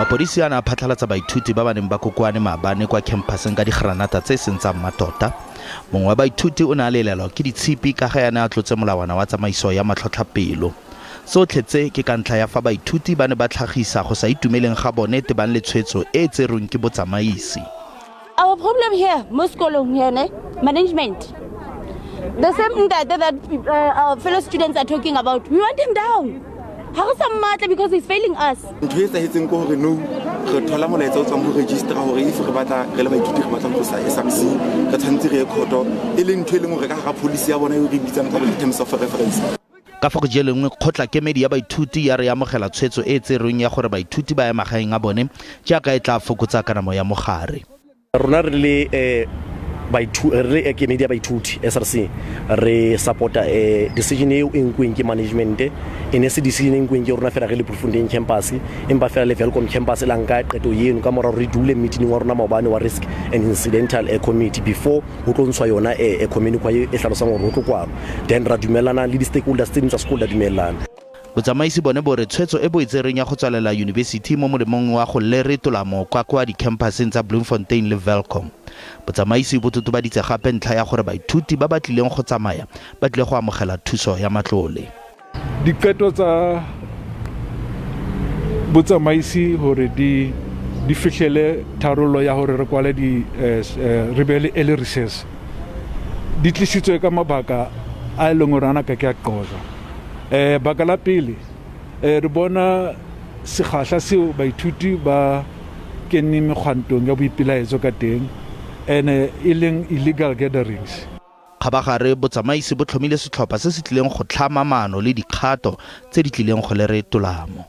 Mapodisi a ne a phatlhalatsa baithuti ba ba neng ba kokoane maabane kwa khemphaseng ka digranata tse e seng tsa mmatota. Mongwe wa baithuti o ne a lelelwa ke ditshipi ka ge a ne a tlotse molawana wa tsamaiso ya matlhotlhapelo. Tsotlhe tse ke ka ntlha ya fa baithuti ba ne ba tlhagisa go sa itumeleng ga bone tebang le tshwetso e e tserweng ke botsamaisi. Our problem here, mo sekolong here, ne, management. The same ntate that our fellow students are talking about, we want him down. Ha re sa mmatla because he's failing us. Ntho e etsahetseng ke hore nou re thola molaetsa o tswang ho registrar hore if re batla re le baithuti re batla ho tlosa SRC re tshwanetse re ye khoto, e leng ntho e leng hore ka hara policy ya bona eo re bitsang ka hore ke terms of reference. Ka fa go jelengwe, kgotla kemedi ya baithuti ya re e amogela tshwetso e e tserweng ya gore baithuti ba ye magaeng a bone jaaka e tla fokotsa kanamo ya mogare. Rona re le re le kemedi ya baithuti SRC re support-a decision eo e nkuweng ke management. E ne se decision e nkuweng ke rona fela re le Bloemfontein campus, empa fela le Welkom campus la nka qeto eno ka mora hore re dule meeting wa rona maobane wa risk and incidental committee before ho tlo ntshwa yona communique e hlalosang hore ho tlo kwalwa, then ra dumellana le di-stakeholders tse ding tsa sekolo, ra dumellana. Botsamaisi bone bo re tshwetso e bo e tsereng ya go tswalela yunibesithi mo molemong wa go lere tolamo kwa kwa dikhemphaseng tsa Bloemfontein le Welkom. Botsamaisi bo totobaditse gape ntlha ya gore baithuti ba ba tlileng go tsamaya ba tlile go amogela thuso ya matlole. Diqeto tsa botsamaisi hore di di fihlele tharollo ya hore re kwale di re be le early recess di tlisitswe ka mabaka a e leng hore ana ka ke a qojwa. Baka la pele, re bona sekgahla seo baithuti ba keneng mekgwantong ya boipelaetso ka teng ene e leng illegal gatherings. Kgabagare, botsamaisi bo tlhomile setlhopha se se tlileng go tlhama maano le dikgato tse di tlileng go lere tolamo.